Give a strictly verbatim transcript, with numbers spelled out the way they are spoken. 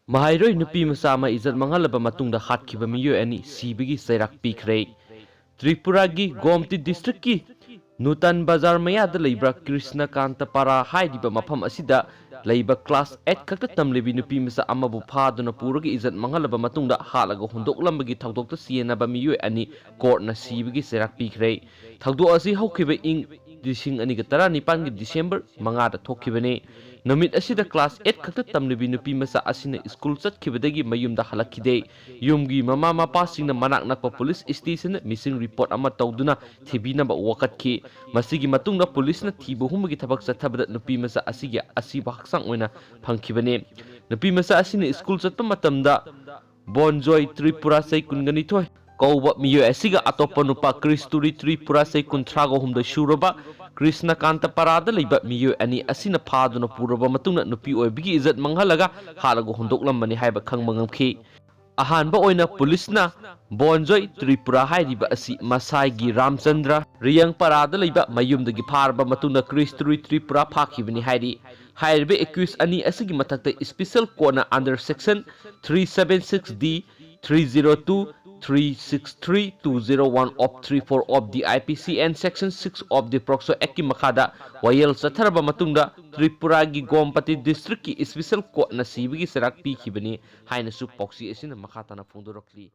ꯃꯍꯩꯔꯣꯏ ꯅꯨꯄꯤ ꯃꯆꯥ ꯑꯃ ꯏꯖꯠ ꯃꯥꯡꯍꯜꯂꯕ ꯃꯇꯨꯡꯗ ꯍꯥꯠꯈꯤꯕ ꯃꯤꯑꯣꯏ ꯑꯅꯤ ꯁꯤꯕꯒꯤ ꯆꯩꯔꯥꯛ ꯄꯤꯈ꯭ꯔꯦ꯫ ꯇ꯭ꯔꯤꯄꯨꯔꯥꯒꯤ ꯒꯣꯝꯇꯤ ꯗꯤꯁꯇ꯭ꯔꯤꯛꯀꯤ ꯅꯨꯇꯟ ꯕꯖꯥꯔ ꯃꯌꯥꯗ ꯂꯩꯕ ꯀ꯭ꯔꯤꯁꯅꯀꯥꯟꯇ ꯄꯥꯔꯥ ꯍꯥꯏꯔꯤꯕ ꯃꯐꯝ ꯑꯁꯤꯗ ꯂꯩꯕ ꯀ꯭ꯂꯥꯁ ꯑꯩꯠ ꯈꯛꯇ ꯇꯝꯂꯤꯕꯤ ꯅꯨꯄꯤ ꯃꯆꯥ ꯑꯃꯕꯨ ꯐꯥꯗꯨꯅ ꯄꯨꯔꯒ ꯏꯖꯠ ꯃꯥꯡꯍꯜꯂꯕ ꯃꯇꯨꯡꯗ ꯍꯥꯠꯂꯒ ꯍꯨꯟꯗꯣꯛꯂꯝꯕꯒꯤ ꯊꯧꯗꯣꯛꯇ ꯆꯦꯟꯅꯕ ꯃꯤꯑꯣꯏ ꯑꯅꯤ ꯀꯣꯔꯠꯅ ꯁꯤꯕꯒꯤ ꯆꯩꯔꯥꯛ ꯄꯤꯈ꯭ꯔꯦ꯫ ꯊꯧꯗꯣꯛ ꯑꯁꯤ ꯍꯧꯈꯤꯕ ꯏꯪ ꯂꯤꯁꯤꯡ ꯑꯅꯤꯒ ꯇꯔꯥꯅꯤꯄꯥꯟꯒꯤ ꯗꯤꯁꯦꯝꯕꯔ ꯃꯉꯥꯗ ꯊꯣꯛꯈꯤꯕꯅꯤ꯫ ꯅꯨꯃꯤꯠ ꯑꯁꯤꯗ ꯀ꯭ꯂꯥꯁ ꯑꯩꯠ ꯈꯛꯇ ꯇꯝꯂꯤꯕꯤ ꯅꯨꯄꯤ ꯃꯆꯥ ꯑꯁꯤꯅ ꯁ꯭ꯀꯨꯜ ꯆꯠꯈꯤꯕꯗꯒꯤ ꯃꯌꯨꯝꯗ ꯍꯜꯂꯛꯈꯤꯗꯦ꯫ ꯌꯨꯝꯒꯤ ꯃꯃꯥ ꯃꯄꯥꯁꯤꯡꯅ ꯃꯅꯥꯛ ꯅꯛꯄ ꯄꯨꯂꯤꯁ ꯁ꯭ꯇꯦꯁꯟꯗ ꯃꯤꯁꯤꯡ ꯔꯤꯄꯣꯔꯠ ꯑꯃ ꯇꯧꯗꯨꯅ ꯊꯤꯕꯤꯅꯕ ꯋꯥꯀꯠꯈꯤ꯫ ꯃꯁꯤꯒꯤ ꯃꯇꯨꯡꯗ ꯄꯨꯂꯤꯁꯅ ꯊꯤꯕ ꯍꯨꯝꯕꯒꯤ ꯊꯕꯛ ꯆꯠꯊꯕꯗ ꯅꯨꯄꯤ ꯃꯆꯥ ꯑꯁꯤꯒꯤ ꯑꯁꯤꯕ ꯍꯛꯆꯥꯡ ꯑꯣꯏꯅ ꯐꯪꯈꯤꯕꯅꯤ꯫ ꯅꯨꯄꯤ ꯃꯆꯥ ꯑꯁꯤꯅ ꯁ꯭ꯀꯨꯜ ꯆꯠꯄ ꯃꯇꯝꯗ ꯕꯣꯟꯖꯣꯏ ꯇ꯭ꯔꯤꯄꯨꯔꯥ ꯆꯍꯤ ꯀꯨꯟꯒ ꯅꯤꯊꯣꯏ ꯀꯧꯕ ꯃꯤꯑꯣꯏ ꯑꯁꯤꯒ ꯑꯇꯣꯞꯄ ꯅꯨꯄꯥ ꯀ꯭ꯔꯤꯁꯇꯨꯔꯤ ꯇ꯭ꯔꯤꯄꯨꯔꯥ ꯆꯍꯤ ꯀꯨꯟꯊ꯭ꯔꯥꯒ ꯍꯨꯝꯗꯣꯏ ꯁꯨꯔꯕ ꯀ꯭ꯔꯤꯁꯅꯀꯥꯟꯇ ꯄꯥꯔꯥꯗ ꯂꯩꯕ ꯃꯤꯑꯣꯏ ꯑꯅꯤ ꯑꯁꯤꯅ ꯐꯥꯗꯨꯅ ꯄꯨꯔꯕ ꯃꯇꯨꯡꯗ ꯅꯨꯄꯤ ꯑꯣꯏꯕꯤꯒꯤ ꯏꯖꯠ ꯃꯥꯡꯍꯜꯂꯒ ꯍꯥꯠꯂꯒ ꯍꯨꯟꯗꯣꯛꯂꯝꯕꯅꯤ ꯍꯥꯏꯕ ꯈꯪꯕ ꯉꯝꯈꯤ꯫ ꯑꯍꯥꯟꯕ ꯑꯣꯏꯅ ꯄꯨꯂꯤꯁꯅ ꯕꯣꯟꯖꯣꯏ ꯇ꯭ꯔꯤꯄꯨꯔꯥ ꯍꯥꯏꯔꯤꯕ ꯑꯁꯤ ꯃꯁꯥꯏꯒꯤ ꯔꯥꯝꯆꯟꯗ꯭ꯔ ꯔꯤꯌꯪꯄꯥꯔꯥꯗ ꯂꯩꯕ ꯃꯌꯨꯝꯗꯒꯤ ꯐꯥꯔꯕ ꯃꯇꯨꯡꯗ ꯀ꯭ꯔꯤꯁꯇꯨꯔꯤ ꯇ꯭ꯔꯤꯄꯨꯔꯥ ꯐꯥꯈꯤꯕꯅꯤ ꯍꯥꯏꯔꯤ꯫ ꯍꯥꯏꯔꯤꯕ ꯑꯦꯀ꯭ꯌꯨꯁ ꯑꯅꯤ ꯑꯁꯤꯒꯤ ꯃꯊꯛꯇ special ꯀꯣꯔꯠꯅ under section three seven six D, three zero two, three six three, two zero one of three four of the I P C and section six of the POCSO Actꯀꯤ ꯃꯈꯥꯗ ꯋꯥꯌꯦꯜ ꯆꯠꯊꯔꯕ ꯃꯇꯨꯡꯗ ꯇ꯭ꯔꯤꯄꯨꯔꯥꯒꯤ ꯒꯣꯝꯄꯇꯤ ꯗꯤꯁꯇ꯭ꯔꯤꯛꯀꯤ ꯁ꯭ꯄꯦꯁꯦꯜ ꯀꯣꯔꯠꯅ ꯁꯤꯕꯒꯤ ꯆꯩꯔꯥꯛ ꯄꯤꯈꯤꯕꯅꯤ ꯍꯥꯏꯅꯁꯨ ꯄꯥꯎꯆꯦ ꯑꯁꯤꯅ ꯃꯈꯥ ꯇꯥꯅ ꯐꯣꯡꯗꯣꯔꯛꯂꯤ꯫